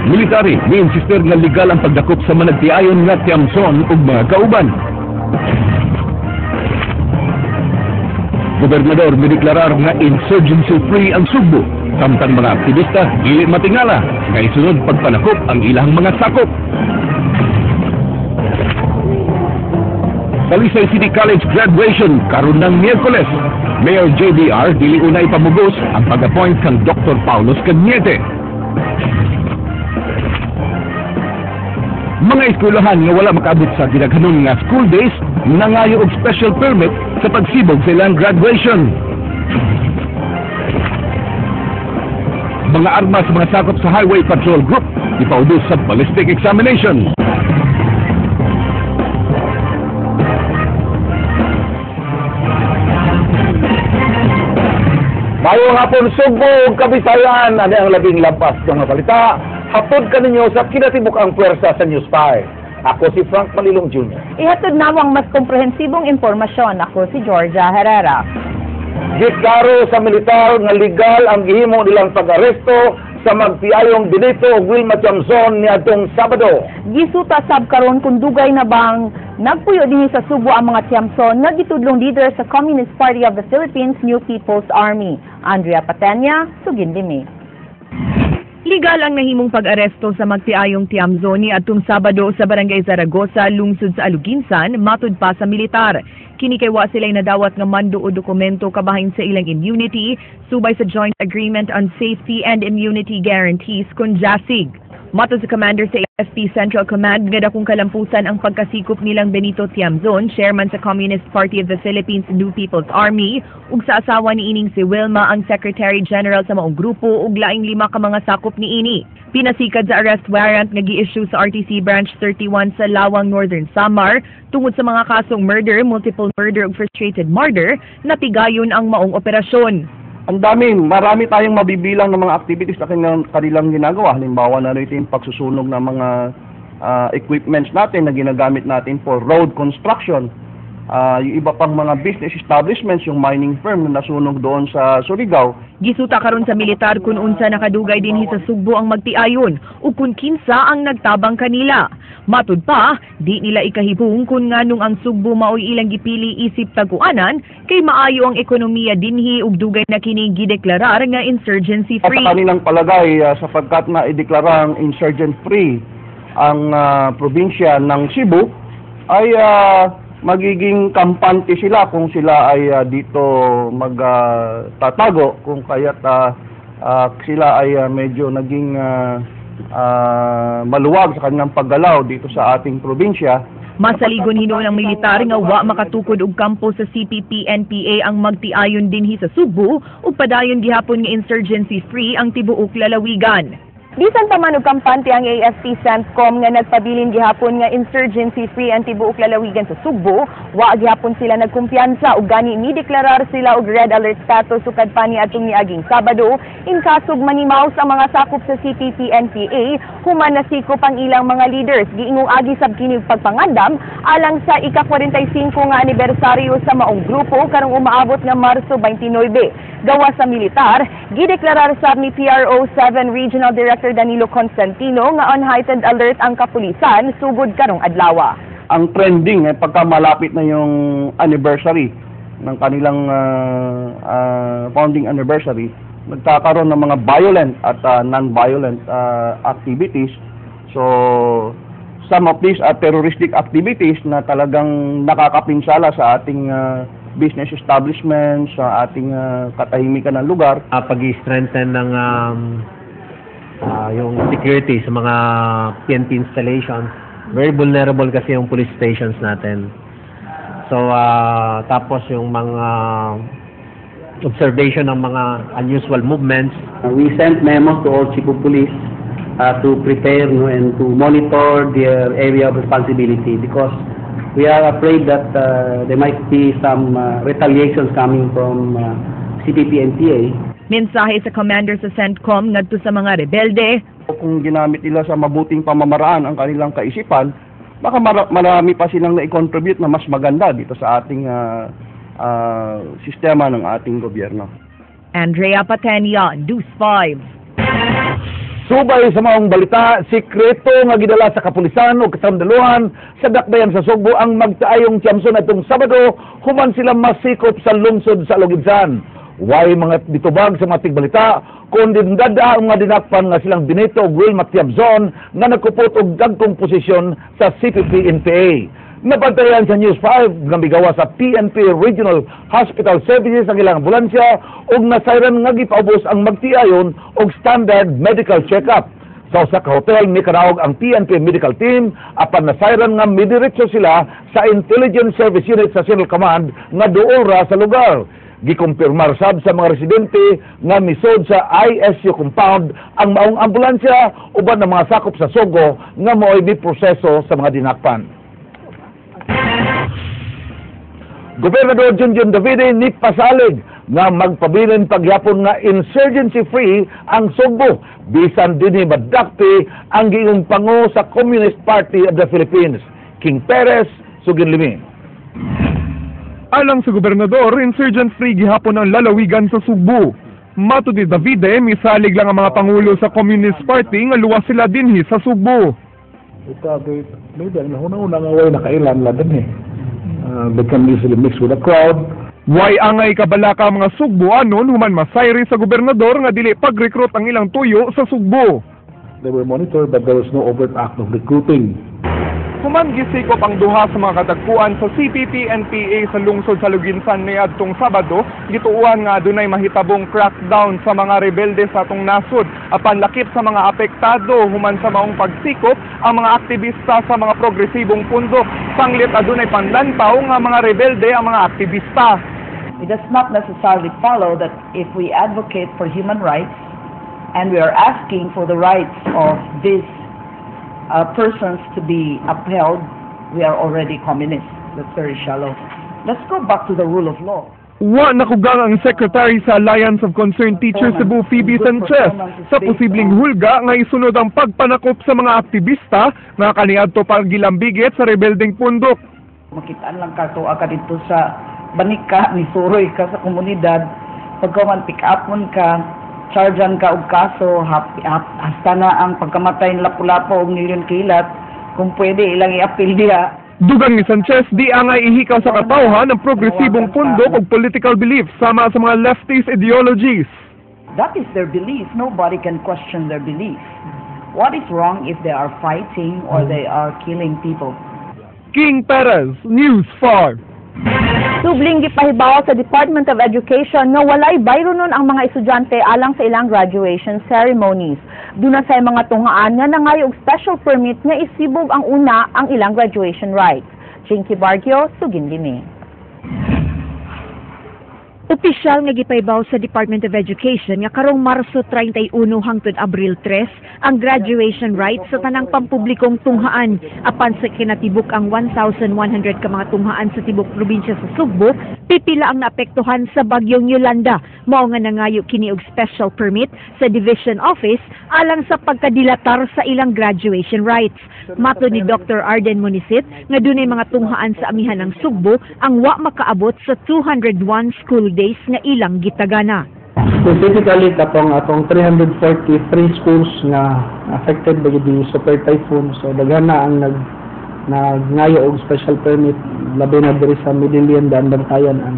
Military, ni-insister nga legal ang pagdakop sa managtiayon nga Tiamzon ug mga kauban. Gobernador mideklarar nga insurgency-free ang Sugbo, samtang mga aktivista dili matingala nga isunod pagpanakop ang ilang mga sakop. Talisay City College graduation karon ng Miyerkules. Mayor JBR dili unay pamugos ang pag-appoint kang Dr. Paulos Cañete. Mga eskwelahan nga wala makaabot sa gidaghanon nga school days nangayo og special permit sa pagsibog sa ilang graduation. Mga armas sa mga sakop sa Highway Patrol Group ipaubos sa ballistic examination. Mayong hapon Sugbo ug Kabisayan, ani ang labing lampas ng mga balita. Hatod kaninyo sa kinatibuk-ang puwersa sa News 5. Ako si Frank Malilong Jr. Ihatod namo ang mas komprehensibong impormasyon. Ako si Georgia Herrera. Giklaro sa militar nga legal ang gihimo nilang pag-aresto sa magpiayong Benito ug Wilma Tiamzon niadtong Sabado. Gisuta sab karon kung dugay na bang nagpuyo dinhi sa Sugbo ang mga Tiamzon nga gitudlong leader sa Communist Party of the Philippines New People's Army. Andrea Patenya, Sugindimi. Legal ang nahimong pag-aresto sa magtiayong Tiamzon ni atong Sabado sa Barangay Zaragoza, lungsod sa Aluginsan, matud pa sa militar. Kini kay wa sila'y nadawat nga mando o dokumento kabahin sa ilang immunity, subay sa Joint Agreement on Safety and Immunity Guarantees kun JASIG. Matod sa commander sa AFP Central Command nga dakong kalampusan ang pagkasikop nilang Benito Tiamzon, chairman sa Communist Party of the Philippines New People's Army, ug sa asawa ni ining si Wilma ang Secretary General sa maong grupo ug laing 5 ka mga sakop niini. Pinasikad sa arrest warrant nga gi-issue sa RTC Branch 31 sa Lawang, Northern Samar tungod sa mga kasong murder, multiple murder ug frustrated murder, napigayon ang maong operasyon. Ang dami, marami tayong mabibilang ng mga activities na kanilang ginagawa. Halimbawa na rito yung pagsusunog ng mga equipments natin na ginagamit natin for road construction. Yung iba pang mga business establishments, yung mining firm na nasunog doon sa Surigao. Gisuta karon sa militar kung unsa nakadugay dinhi sa Sugbo ang magtiayon ug kung kinsa ang nagtabang kanila. Matud pa, di nila ikahibong kung nganong ang Sugbo maoy ilang gipili isip tag-uanan kay maayo ang ekonomiya dinhi ug dugay na kini gideklarar nga insurgency At free. sa kanilang palagay, sapagkat na ideklarang insurgent free ang probinsya ng Cebu, ay magiging kampante sila kung sila ay dito magtatago, kung kaya't sila ay medyo naging maluwag sa kanilang paggalaw dito sa ating probinsya. Masaligon hinuon ang militar nga wa makatukod og kampo sa CPP-NPA ang magtiayon dinhi sa Sugbo ug padayon gihapon nga insurgency free ang tibuok lalawigan. Bisan pa man og kampante ang AFP CENTCOM nga nagpabilin gihapon nga insurgency free ang tibuok lalawigan sa Sugbo, wa gihapon sila nagkumpiyansa ug gani mideklarar sila og red alert status sukad pa ni atong niaging Sabado in kasog manimaw sa mga sakop sa CPP-NPA human nasikop ang ilang mga leaders. Giingong agi sab kini og pagpangandam alang sa ika-45 nga anibersaryo sa maong grupo karong umaabot nga Marso 29. Gawa sa militar, gideklarar sab ni PRO 7 Regional Director Danilo Constantino nga on heightened alert ang kapulisan sugod karong adlaw. Ang trending ay pagka malapit na yung anniversary ng kanilang founding anniversary, nagkakaroon ng mga violent at non-violent activities. So, some of these are terroristic activities na talagang nakakapinsala sa ating business establishments, sa ating katahimikan ng lugar. Pag-strengthen ng yung security sa mga PNP installations. Very vulnerable kasi yung police stations natin. So, tapos yung mga observation ng mga unusual movements. We sent memos to all chief of police to prepare, no, and to monitor their area of responsibility because we are afraid that there might be some retaliations coming from CPP-NPA. Mensahe sa commander sa CENTCOM ngadto sa mga rebelde. Kung ginamit nila sa mabuting pamamaraan ang kanilang kaisipan, baka marami pa silang na-contribute na mas maganda dito sa ating sistema ng ating gobyerno. Andrea Patenia, News 5. Subay sa maong balita, sikreto nga gidala sa kapulisan o kasandaluhan sa dakbayan sa Sugbo ang magtaayong Tiamzon atong Sabado human sila masikop sa lungsod sa Aloguinsan. Way mga ditubag sa mga tigbalita kundi dada ang mga dinakpan nga silang Benito ug Wilma Tiamzon nga nagkupot og dagkong posisyon sa CPP-NPA. Nabantayan sa News 5 nga migawa sa PNP Regional Hospital Services ang ilang ambulansya ug nasayran nga gipaubos ang magtiayon og standard medical check-up. Sa usa ka hotel mikadaog ang PNP medical team apan nasayran nga midiretso sila sa Intelligence Service Unit sa Central Command nga duol ra sa lugar. Gikumpirmar sab sa mga residente nga misod sa ISU compound ang maong ambulansya uban ng mga sakop sa Sogo nga mao'y proseso sa mga dinakpan. Gobernador Junjun Davide ni pasalig nga magpabilin pagyapon nga insurgency free ang Sugbo bisan dinhi madakpi ang giingong pango sa Communist Party of the Philippines. King Perez, sugin limi. Alang sa gobernador, insurgent-free gihapon ang lalawigan sa Sugbo. Matud ni Davide, misalig lang ang mga pangulo sa Communist Party nga luwas sila dinhi sa Sugbo. Ito, maybe ang una-una nga way nakailan la din eh. They can easily mix with the crowd. Way angay kabalaka ang mga Sugboanon human masayri sa gobernador nga dili pag-recruit ang ilang tuyo sa Sugbo. They were monitored, but there was no overt act of recruiting. Human gisikop ang duha sa mga kadagkuan sa CPP-NPA sa lungsod sa Luginsan niadtong Sabado, gituohan nga adunay mahitabong crackdown sa mga rebelde sa atong nasod apan lakip sa mga apektado human sa maong pagsikop ang mga aktivista sa mga progresibong pundok. Sanglit adunay panlantaw nga mga rebelde ang mga aktivista. It does not necessarily follow that if we advocate for human rights and we are asking for the rights of these persons to be upheld, we are already communists. That's very shallow. Let's go back to the rule of law. Wa nakugang ang Secretary sa Alliance of Concerned Teachers Cebu, Phoebe Sanchez, sa posibleng hulga nga isunod ang pagpanakop sa mga aktivista nga kaniadto pagilambigit sa rebeldeng pundok. Makitaan lang ka tuwa ka dito sa banika, ni suroy ka sa komunidad. Pagka man pick up mon ka, chargean ka og kaso, hasta na ang pagkamatay ng Lapu-Lapu og milyon kilat, kung pwede ilang i-appeal diha. Dugang ni Sanchez, di angay ihikaw sa katawhan ang progresibong pundok og political beliefs sama sa mga leftist ideologies. That is their belief. Nobody can question their belief. What is wrong if they are fighting or they are killing people? King Perez, News 5. Subling gipahibaw sa Department of Education nga walay bayronon ang mga estudyante alang sa ilang graduation ceremonies. Duna sa mga tunghaan nga nangayo og special permit nga isibog ang una ang ilang graduation rites. Jinky Barquio, sugin limi. Opisyal nga gipahibaw sa Department of Education nga karong Marso 31 hangtod Abril 3 ang graduation rites sa tanang pampublikong tunghaan, apan sa kinatibuk ang 1,100 ka mga tunghaan sa tibok probinsya sa Sugbo, pipila ang naapektuhan sa bagyong Yolanda. Mao nga nangayo kini og special permit sa division office alang sa pagkadilatar sa ilang graduation rites. Matod ni Dr. Arden Munisit nga dunay mga tunghaan sa amihan ng Sugbo ang wa makaabot sa 201 school days nga ilang gitagana. Specifically, katong atong 343 schools nga affected by the super typhoon. So daghan na ang nagngayo og special permit, labi na diri sa Medellin dan Bantayan, ang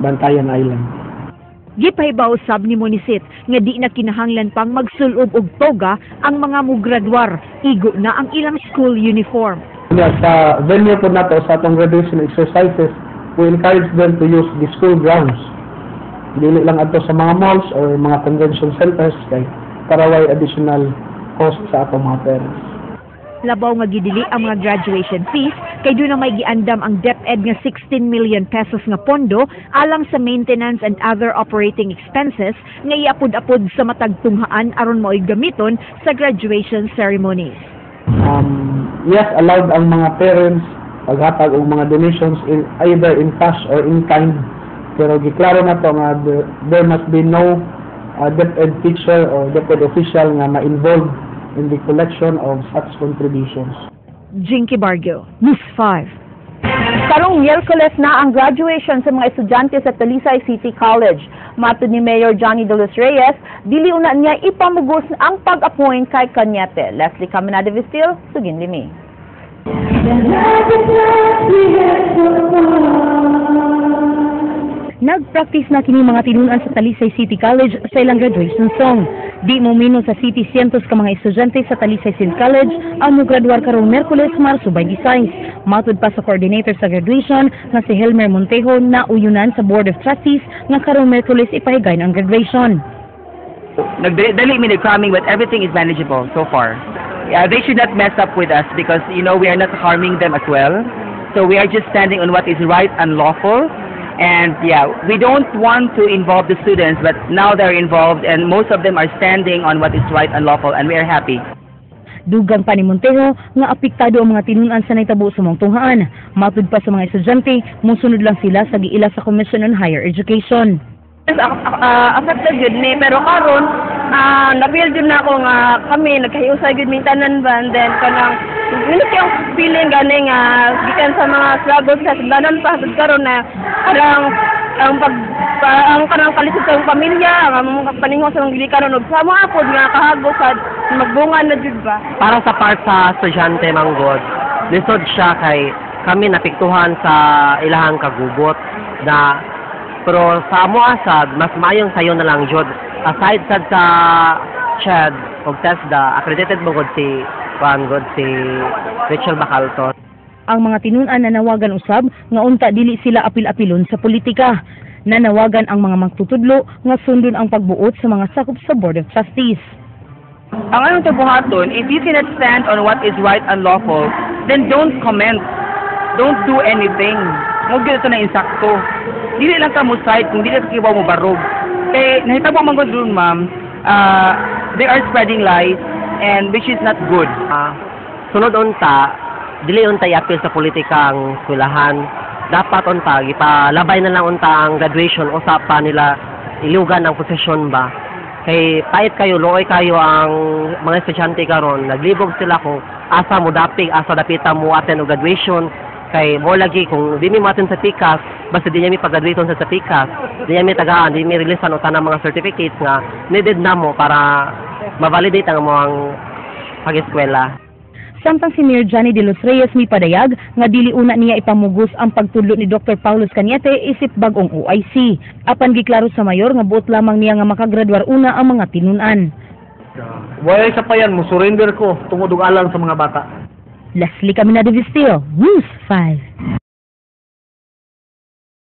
Bantayan Island. Gipahibaw sab ni Munisit nga di na kinahanglan pang magsulob og toga ang mga mugraduar, igo na ang ilang school uniform. Yeah, sa venue po nato sa atong graduation exercises, we encourage them to use the school grounds. Dili lang adto sa mga malls or mga convention centers kay para way additional cost sa atong mga parents. Labaw nga gidili ang mga graduation fees kay duna may giandam ang DepEd nga 16 million pesos nga pondo alang sa maintenance and other operating expenses nga iapod-apod sa matag tunghaan aron mao'y gamiton sa graduation ceremonies. Yes, allowed ang mga parents paghatag og mga donations either in cash or in kind. Pero giklaro na to nga there must be no DepEd teacher or DepEd official nga ma-involved in the collection of such contributions. Jinky Bargo, News 5. Karong Miyerkules na ang graduation sa mga estudyante sa Talisay City College. Matod ni Mayor Johnny de los Reyes, dili una niya ipamugos ang pag-appoint kay Cañete. Leslie Caminada Vistil, Sugin Limi. Nagpractice na kini mga tinunan sa Talisay City College sa ilang graduation song. Di mo mino sa city cientos ka mga estudyante sa Talisay City College ang mograduar karong Miyerkules, Marso 26. Matud pa sa coordinator sa graduation nga si Helmer Montejo na uyunan sa Board of Trustees nga karong Miyerkules ipahigayon ang graduation. Nagdali mi nag-cramming, but everything is manageable so far. Yeah, they should not mess up with us because we are not harming them as well. So we are just standing on what is right and lawful. And yeah, we don't want to involve the students, but now they're involved and most of them are standing on what is right and lawful, and we are happy. Dugang pa ni Montejo nga apektado ang mga tinunan sa nahitabo sa mong tunghaan. Matud pa sa mga estudyante, mosunod lang sila sa giila sa Commission on Higher Education. Affected jud mi, pero karon na-feel jud na ako nga kami nagkahiusay jud mi tanan ba, and then kanang minus yung feeling gani nga gikan sa mga struggles sa sugdanan pa hangtod karon na kanang ang pag pa, ang kanang kalisod sa imong pamilya, ang among paningo sa mga gilikanon ug sa mga pod nga kahagos sa magbunga na jud ba. Para sa part sa estudyante manggod, lisod siya kay kami napiktuhan sa ilahang kagubot na, pero sa amo asad mas maayong sayo na lang jud aside sad sa CHED og TESDA accredited mo gud si kuan gud si Rachel Bacaltos. Ang mga tinunan nanawagan usab nga unta dili sila apil-apilon sa politika. Nanawagan ang mga magtutudlo nga sundon ang pagbuot sa mga sakop sa Board of Trustees. Ang anong tabuhaton, if you cannot stand on what is right and lawful, then don't comment. Don't do anything. Mo gyud ito na insakto. Dili lang ka mo side kung dili ka kibaw mo barog. Kay nahitabo man gud dun, ma'am, they are spreading lies and which is not good. Sunod unta, dili unta i-appeal sa politika ang eskwelahan. Dapat unta ipalabay na lang unta ang graduation, usa pa nila ilugan ang posisyon ba. Kay pait kayo, luoy kayo ang mga estudyante karon, naglibog sila kung asa mo dapig, asa dapita mo attend og graduation. Kay mo lagi kung di mi mo attend sa pikas, basta di niya mi pag-graduate sa pikas, di niya mi tagaan, di mi releasean og tanang mga certificates nga needed namo para ma-validate ang among pag-eskwela. Samtang si Mayor Johnny de los Reyes mipadayag nga dili una niya ipamugos ang pagtudlo ni Dr. Paulos Cañete isip bag-ong OIC. Apan giklaro sa mayor nga buot lamang niya nga makagraduar una ang mga tinunan. Walay sa payan mo surrender ko tungod og alang sa mga bata. Leslie Caminada Vistil, News 5.